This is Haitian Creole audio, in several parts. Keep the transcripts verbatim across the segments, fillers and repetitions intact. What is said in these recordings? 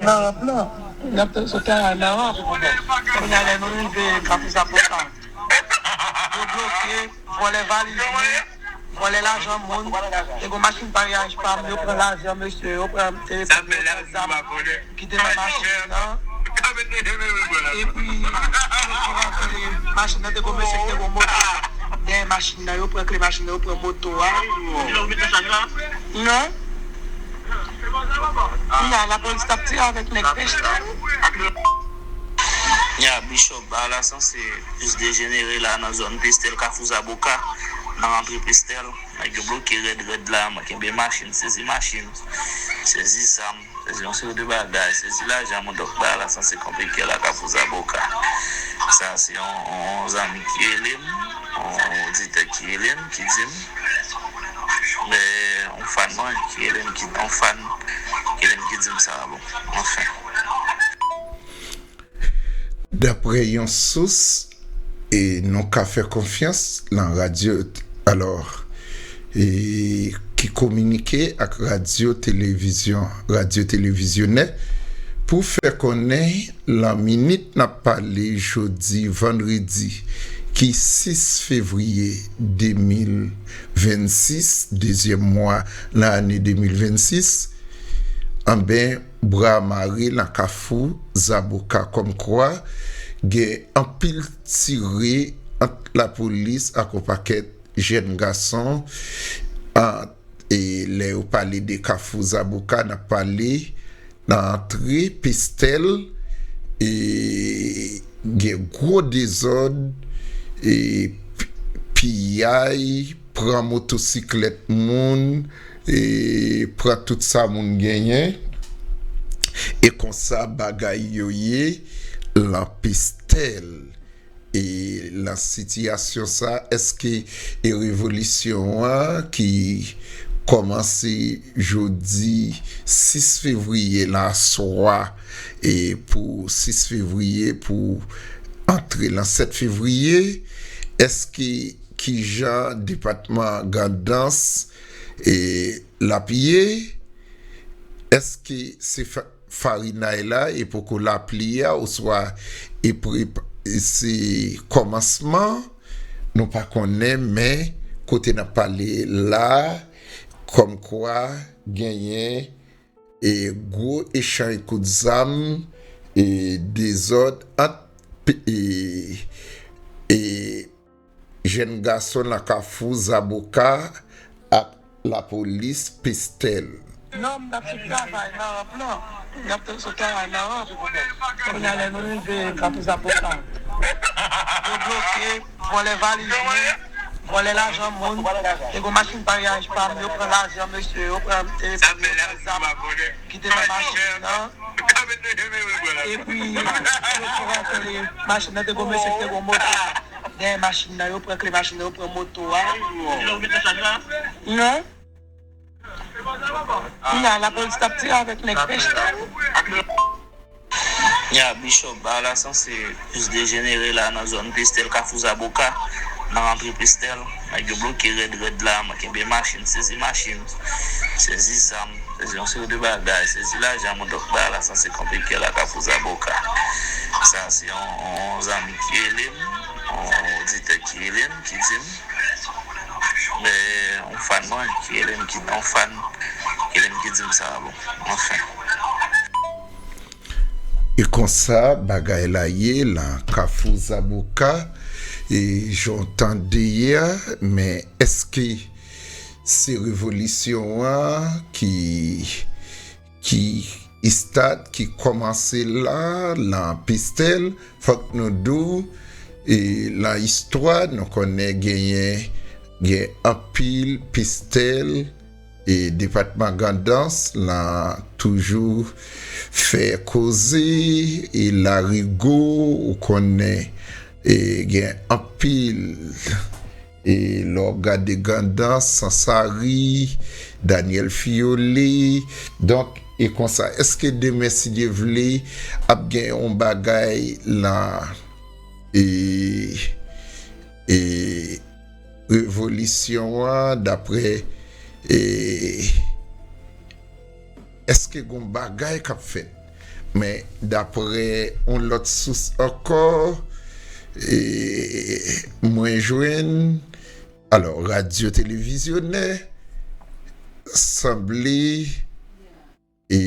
Nan ranp lan. Y ap sot nan ranp. Kounye a, lè nou rive Kafou Zaboka, yo bloke, vòlè valiz moun, vòlè lajan moun. Te gen machin pariyaj pa m, yo pran lajan mesye, yo pran telefòn, yo pran zam ki te nan machin nan. Epi, yo pran kle machin nan, te gen mesye ki te gen moto dèyè machin nan, yo pran kle machin nan, yo pran moto a. Non. Kounye a, lapolis t ap tire avèk nèg Pestèl. Ya, Bishop, bagay la sanse plis dejenere la nan zòn Pestèl, Kafou Zaboka, nan rantre Pestèl. Nèg yo bloke rèd rèd la, mwen kenbe machin, sezi machin, sezi zam, sezi yon seri de bagay, sezi lajan moun, donk bagay la sanse konplike la, Kafou Zaboka. Sa se yon, yon zanmi ki rele m, yon oditè ki rele m, ki di m, men yon fan mwen ki rele m, ki, yon fan ki rele m, ki di m sa, bon, anfen. Daprè yon sous, e nou ka fè konfyans lan radyo, alò, e ki kominike ak radyo televizyon, radyo televizyonè, pou fè konnen lan minit n ap pale jodi vandredi ki sis fevriye de mil vennsis, dezyèm mwa nan ane de mil vennsis, anben, bra mare nan Kafou Zaboka, kòmkwa gen anpil tire ant lapolis ak yon pakèt jèn gason. Ant, e lè yo pale de Kafou Zaboka, n ap pale nan antre Pestèl, e gen gwo dezòd, e pi-, piyay, pran motosiklèt moun, e pran tout sa moun genyen. E konsa bagay yo ye lan Pestèl. E lan sitiyasyon sa, èske e revolisyon an ki kòmanse jodi sis fevriye la swa, e pou sis fevriye, pou antre lan sèt fevriye, èske kijan depatman Grandans, e l ap ye? Èske se fa-, farinay la e poko lapli a, oswa e pre-, se kòmansman? Nou pa konnen, men kote n ap pale la, kòmkwa genyen e gwo echanj kout zam, e dezòd ant pe-, e, e jèn gason nan Kafou Zaboka ak lapolis Pestèl. Non, m t ap sot travay nan ranp lan. M t ap sot travay nan ranp. Kounye a, lè nou rive Kafou Zaboka, yo bloke, vòlè valiz moun, vòlè lajan moun. Te gen machin pariyaj pa m, yo pran lajan mesye, yo pran telefòn, yo pran zam ki te nan machin nan. Epi, yo pran kle machin nan, te gen mesye ki te gen moto dèyè machin nan, yo pran kle machin nan, yo pran moto a. Non. Kounye a, lapolis t ap tire avèk nèg Pestèl. Ya, Bishop, bagay la sanse plis dejenere la nan zòn Pestèl, Kafou Zaboka, nan rantre Pestèl. Nèg yo bloke rèd rèd la, mwen kenbe machin, sezi machin, sezi zam, sezi yon seri de bagay, sezi lajan moun, donk bagay la sanse konplike la, Kafou Zaboka. Sa se yon, yon zanmi ki rele m, yon oditè ki rele m, ki di m, men yon fan mwen ki rele m, ki, yon fan ki rele m, ki di m sa, bon, anfen. E konsa bagay la ye lan Kafou Zaboka, e jan w tande a, men èske se revolisyon an ki, ki estat, ki kòmanse la, lan Pestèl? Fòk nou di w, e lan istwa, nou konnen genyen, gen anpil Pestèl, e depatman Grandans lan toujou fè koze, e larigo, ou konnen, e gen anpil, e lè w gade Grandans, Sansari, Daniel Fiole, donk, e konsa, èske demen, si Dye vle, ap gen yon bagay lan, e, e, revolisyon an, daprè, e, èske gon bagay k ap fèt? Men daprè yon lòt sous ankò, e, mwen jwenn, alò, radyo televizyonè sanble e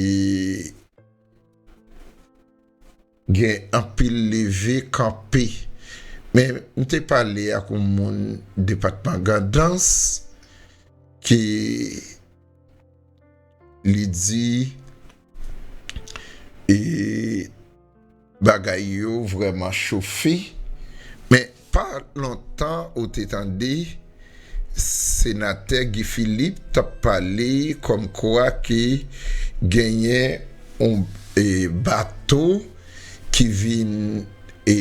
gen anpil leve kanpe. Men m te pale ak yon moun depatman Gandans ki li di e bagay yo vrèman chofe. Men pa lontan ou te tande senatè Guy Philippe t ap pale kòmkwa ke genyen yon e, bato ki vin e,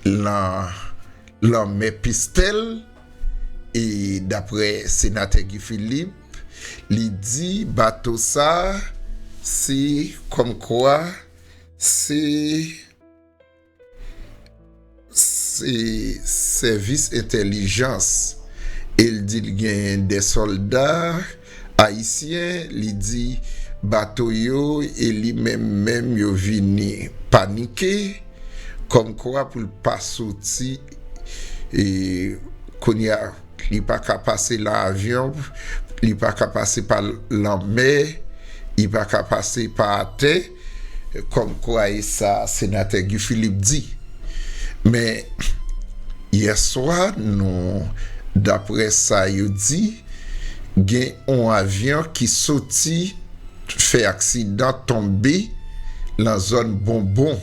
lan lanmè Pestèl. E daprè senatè Guy Philippe, li di bato sa se kòmkwa se se sèvis entèlijans. E l di l genyen de sòlda ayisyen, li di bato yo e li menm menm yo vini panike, kòmkwa pou l pa soti e kounye a li pa ka pase lan avyon, li pa ka pase pa lanmè, li pa ka pase pa atè, kòmkwa e sa senatè Guy Philippe di. Men yèswa, nou, daprè sa yo di, gen yon avyon ki soti fè aksidan tonbe lan zòn Bonbon.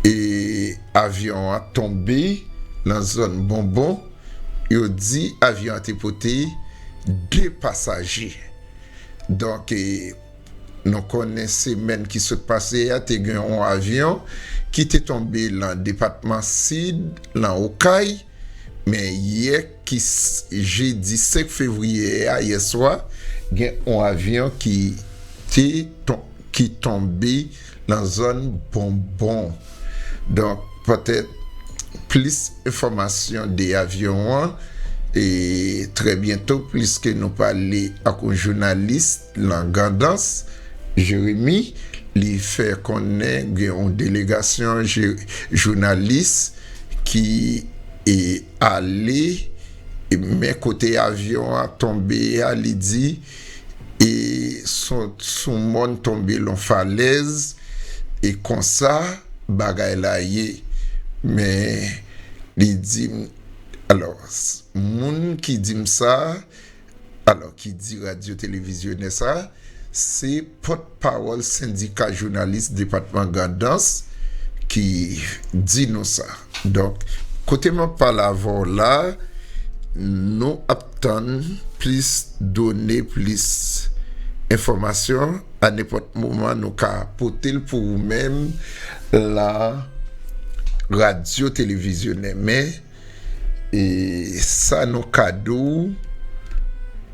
E avyon an tonbe lan zòn Bonbon. Yo di avyon an te pote de pasaje. Donk, e, nou konnen semèn ki sot pase a, te gen yon avyon ki te tonbe lan depatman Sid, lan Okay, men yè ki s-, jedi senk fevriye a, yèswa, gen yon avyon ki te ton-, ki tonbe lan zòn Bonbon. Donk, petèt plis enfòmasyon de avyon an, e trè byento, pliske nou pale ak yon jounalis lan Gandans, Jeremi, li fè konnen gen yon delegasyon je-, jounalis ki, e, ale, e, men kote avyon an tonbe a, li di, e, sou, sou mòn tonbe lan falèz, e konsa bagay la ye. Men li di m, alò, s-, moun ki di m sa, alò, ki di radyo televizyonè sa, se pòtpawòl sendika jounalis depatman Gandans ki di nou sa. Donk, kote m ap pale avè w la, nou ap tann plis done, plis enfòmasyon. A nenpòt moman, nou ka pote l pou ou menm lan radyo televizyonè. Men, e sa nou ka di w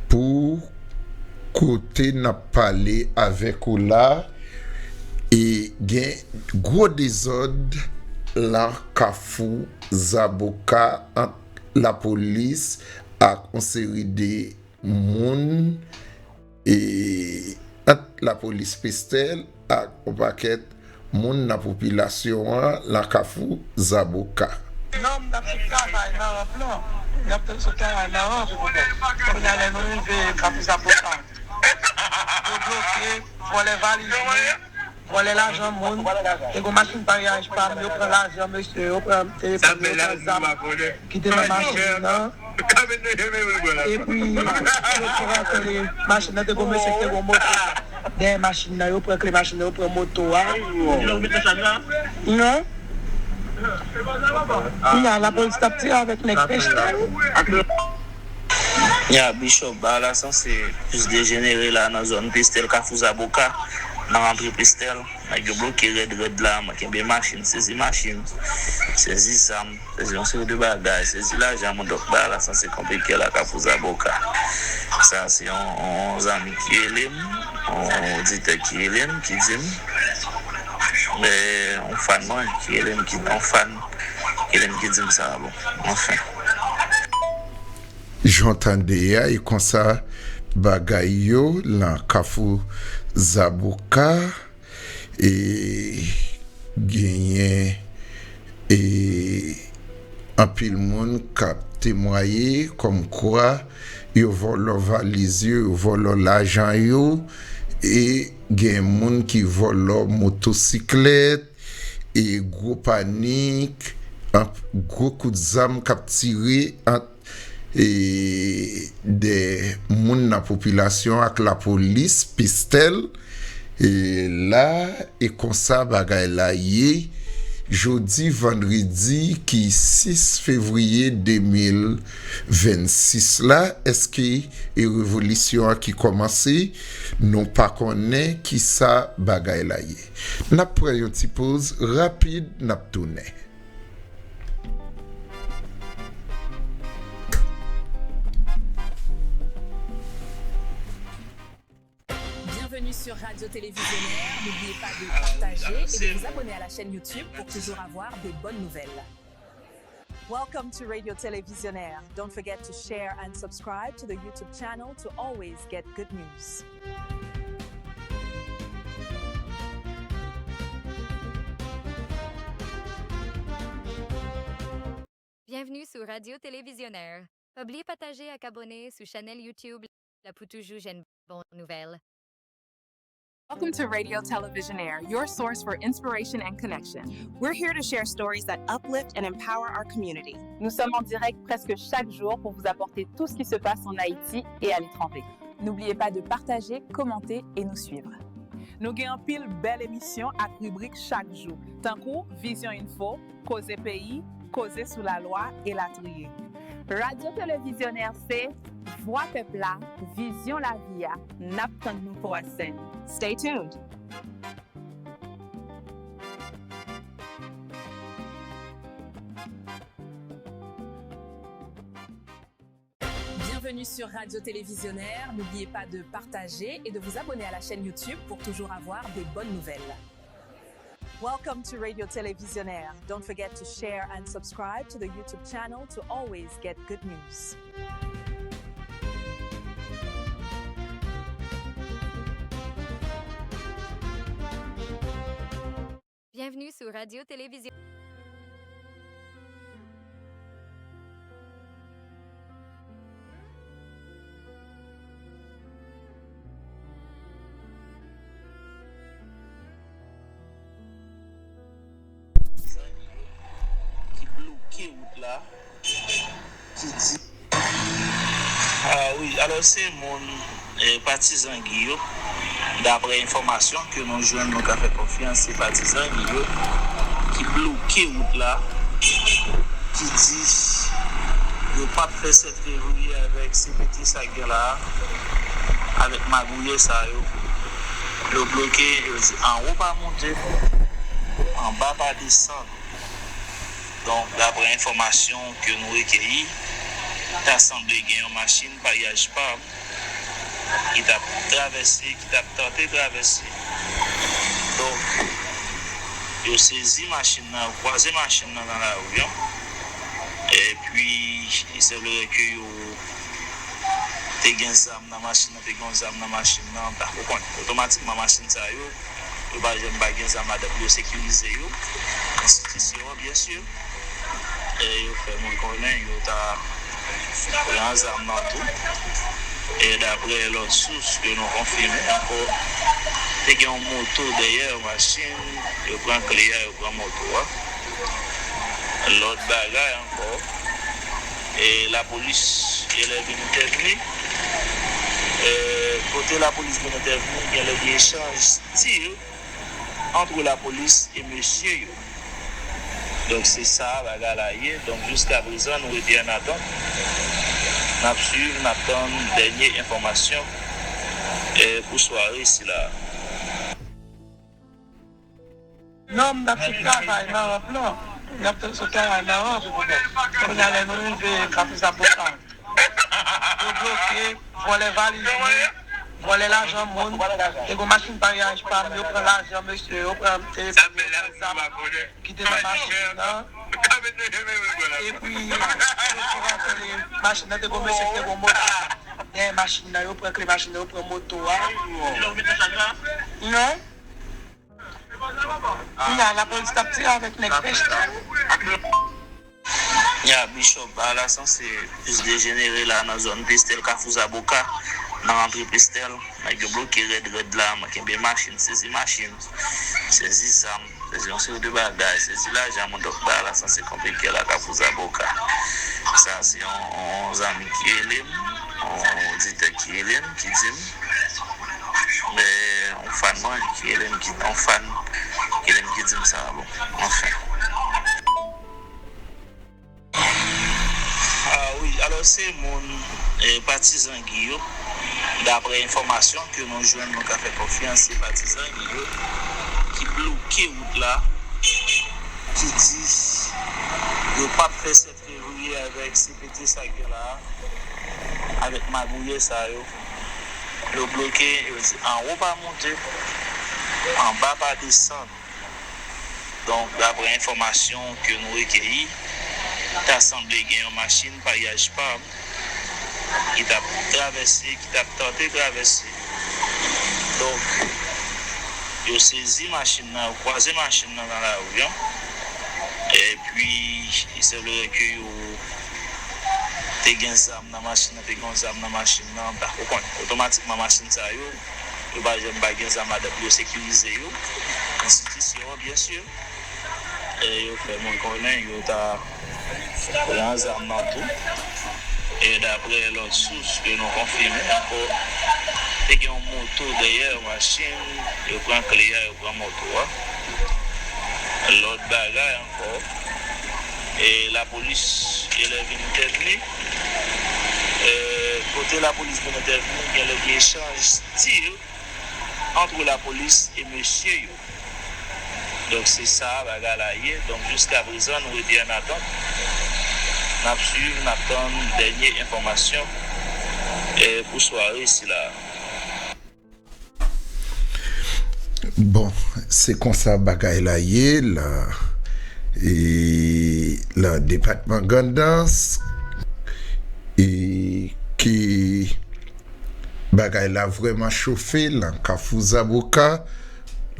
pou kote n ap pale avèk ou la, e gen gwo dezòd lan Kafou Zaboka ant lapolis ak yon seri de moun, e ant lapolis Pestèl ak yon pakèt moun nan popilasyon an lan Kafou Zaboka. Non, m t ap sot travay nan ranp lan. M t ap sot travay nan ranp. Kounye a, lè nou rive Kafou Zaboka, yo bloke, vòlè valiz mwen, vòlè lajan moun. Te gon machin pariyaj pa m, yo pran lajan mesye, yo pran telefòn, yo pran zam ki te nan machin nan. Epi, yo pran kle machin nan, te gon mesye ki te gon moto dèyè machin nan, yo pran kle machin nan, yo pran moto a. Non. Kounye a, lapolis t ap tire avèk nèg Pestèl. Ya, Bishop, bagay la sanse plis dejenere la nan zòn Pestèl, Kafou Zaboka, nan rantre Pestèl. Nèg yo bloke rèd rèd la, kenbe machin, sezi machin, sezi zam, sezi yon seri de bagay, sezi lajan moun. Donk, bagay la sanse konplike la, Kafou Zaboka. Sa se yon, yon zanmi ki rele m, yon oditè ki rele m, ki di m, e, yon fan mwen ki rele m, ki, yon fan ki rele m, ki di m sa, bon, anfen. Jan w tande a, e konsa bagay yo nan Kafou Zaboka, e genyen, e anpil moun k ap temwaye kòmkwa yo vòlò valiz yo, yo vòlò lajan yo, e gen moun ki vòlò motosiklèt, e gwo panik, anp-, gwo kout zam k ap tire ant, e de moun nan popilasyon ak lapolis, pistèl, e la, e konsa bagay la ye, jodi vandredi ki sis fevriye de mil vennsis la, èske e revolisyon an ki kòmanse, nou pa konnen kisa bagay la ye. N ap pran yon ti poz rapid, n ap tounen. Bienvenue sur Radio Télévisionnaire. N'oubliez pas de partager et de vous abonner à la chaîne YouTube pour toujours avoir des bonnes nouvelles. Welcome to Radio Télévisionnaire. Don't forget to share and subscribe to the YouTube channel to always get good news. Byenvni sou Radyo Televizyonè. Pa bliye pataje ak abòne sou chanèl YouTube la pou toujou jwenn bon nouvèl. Welcome to Radio Télévisionnaire, your source for inspiration and connection. We're here to share stories that uplift and empower our community. Nous sommes en direct presque chaque jour pour vous apporter tout ce qui se passe en Haïti et à l'étranger. N'oubliez pas de partager, commenter et nous suivre. Nou gen anpil bèl emisyon ak ribrik chak jou, tankou Vizyon Enfo, Koze Peyi, Koze sou Lalwa, elatriye. Radyo Televizyonè se vwa pèp la, vizyon lavi a. N ap tann nou pou asèn. Stay tuned! Bienvenue sur Radio Télévisionnaire. N'oubliez pas de partager et de vous abonner à la chaîne YouTube pour toujours avoir des bonnes nouvelles. Welcome to Radio Télévisionnaire. Don't forget to share and subscribe to the YouTube channel to always get good news. Byenvni sou Radyo Televizyon. Ki bloke wout la, ki di Ah wi, alò se moun, eh, patizan Guy yo, daprè enfòmasyon ke nou jwenn, nou ka fè konfyans, se patizan Guy yo ki bloke wout la, ki di yo p ap fè sèt fevriye avèk C P T sa k gen la a, avèk magouyè sa yo. Yo bloke, yo di anwo pa monte, anba pa desann. Donk, daprè enfòmasyon ke nou rekeyi, ta sanble gen yon machin paryaj pa m ki t ap travèse, ki t ap tante travèse. Donk, yo sezi machin nan, yo kwaze machin nan nan lari an. Epi, il semblerait que yo te gen zam nan machin nan, te gen yon zam nan machin nan, m pa ko konnen. Otomatikman, machin sa yo, yo pa janm pa gen zam ladan pou yo sekirize yo. Enstitisyon an, byen si, e yo fè moun konnen yo ta pran zam nan tou. E daprè lòt sous ke nou konfime ankò, te gen yon moto dèyè yon machin, yo pran kle a, yo pran moto a. Lòt bagay ankò, e lapolis, e lè vin entèvni, e kote lapolis vin entèvni, gen lè gen echanj tir ant lapolis e mesye yo. Donk, se sa bagay la ye. Donk, jiskaprezan, nou rete an atant. N ap swiv, n ap tann dènye enfòmasyon, e, pou sware sila. Non, m t ap sot travay nan ranp lan. M t ap sot travay nan ranp. Kounye a lè nou rive Kafou Zaboka, yo bloke, vòlè valiz moun, vòlè lajan moun. Te gen machin paryaj pa m, yo pran lajan mesye, yo pran, e, yo pran zam ki te nan machin nan. Epi, yo tou rantre machin nan, te gen mesye ki te gen moto. Dèyè machin nan, yo pran kle machin nan, yo pran moto a. Non. Kounya, lapolis t ap tire avèk nèg pèch la. Ya, Bishop, bagay la sanse plis dejenere la nan zòn Pestèl, Kafou Zaboka, nan rantre Pestèl. Nèg yo bloke rèd rèd la, kenbe machin, sezi machin, sezi zam, sezi yon seri de bagay, sezi lajan moun. Donk, bagay la sanse konplike la, Kafou Zaboka. Sa se yon, yon zanmi ki rele m, yon oditè ki rele m, ki di m, men yon fan mwen ki rele m, ki, yon fan ki rele m, ki di m sa, bon, anfen. Ah wi, alò se moun, eh, patizan Guy yo, daprè enfòmasyon ke nou jwenn, nou ka fè konfyans, se patizan Guy yo ki bloke wout la, ki di yo p ap fè sèt fevriye avèk C P T sa k gen la a, avèk magouyè sa yo. Yo bloke, yo di anwo pa monte, anba pa desann. Donk, daprè enfòmasyon ke nou rekeyi, ta sanble gen yon machin paryaj pam ki t ap travèse, ki t ap tante travèse. Donk, yo sezi machin nan, yo kwaze machin nan nan lari an. Epi, il semblerait ke yo te gen zam nan machin nan, te gen yon zam nan machin nan, m pa ko konnen. Otomatikman, machin sa yo, yo pa janm pa gen zam ladan pou yo sekirize yo. Enstitisyon an, byen si. E yo fè mwen konnen yo ta pran zam nan tou. E daprè lòt sous ke nou konfime ankò, te gen yon moto dèyè machin, yo pran kle a, yo pran moto a. Lòt bagay ankò, e lapolis, e lè vin entèvni, e kote lapolis vin entèvni, gen lè gen echanj tir ant lapolis e mesye yo. Donk, se sa bagay la ye. Donk, jiska prezan, nou rete an atant. N ap swiv, n ap tann dènye enfòmasyon, eh, pou sware sila a. Bon, se konsa bagay la ye la, e, lan depatman Grandans, e, ke bagay la vrèman chofe lan Kafou Zaboka,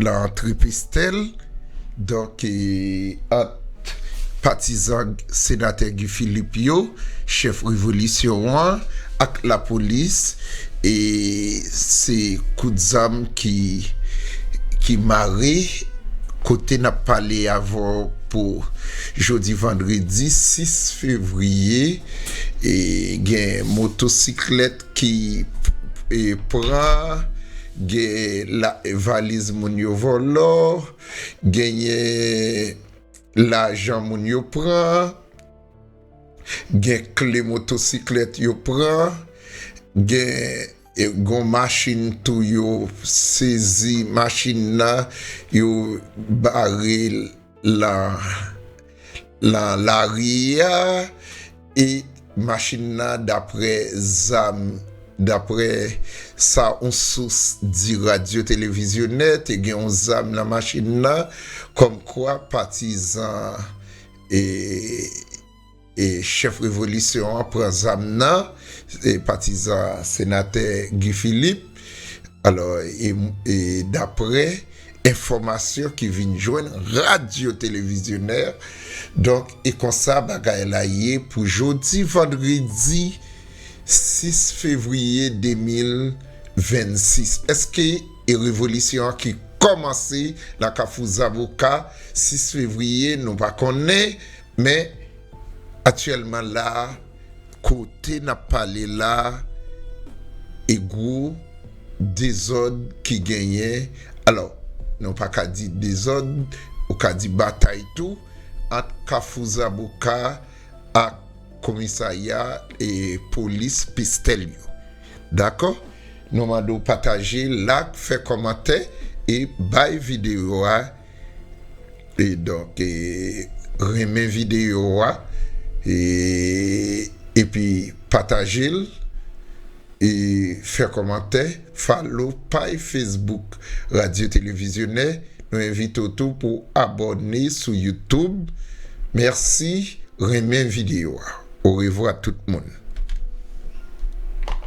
lan antre Pestèl. Donk, e, ant patizan senatè Guy Philippe yo, chèf revolisyon an, ak lapolis, e se kout zam ki, ki mare kote n ap pale avè w pou jodi vandredi sis fevriye, e gen motosiklèt ki, e, pran, gen la, valiz moun yo vòlò, genyen lajan moun yo pran, gen kle motosiklèt yo pran, gen, e, gon machin tou yo sezi machin nan, yo bare l lan, lan lari a, e machin nan, daprè zam, daprè sa yon sous di Radyo Televizyonè, te gen yon zam nan machin nan, kòmkwa patizan, e, e chèf revolisyon an pran zam nan, e patizan senatè Guy Philippe. Alò, e, e daprè enfòmasyon ki vin jwenn Radyo Televizyonè, donk, e konsa bagay la ye pou jodi vandredi sis fevriye de mil vennsis. Èske e revolisyon an ki kòmanse nan Kafou Zaboka sis fevriye, nou pa konnen, men aktyèlman la, kote n ap pale la, e gwo dezòd ki genyen. Alò, nou pa ka di dezòd, ou ka di batay tou, ant Kafou Zaboka ak komisarya e polis Pestèl yo. Dakò? Nou mande w pataje, like, fè kòmantè e bay videyo a. E donk, e, renmen videyo a, e, epi pataje l, e fè kòmantè, follow paj Facebook Radyo Televizyonè. Nou envite w tou pou abòne sou YouTube. Mèsi, renmen videyo a. Orevwa tout moun.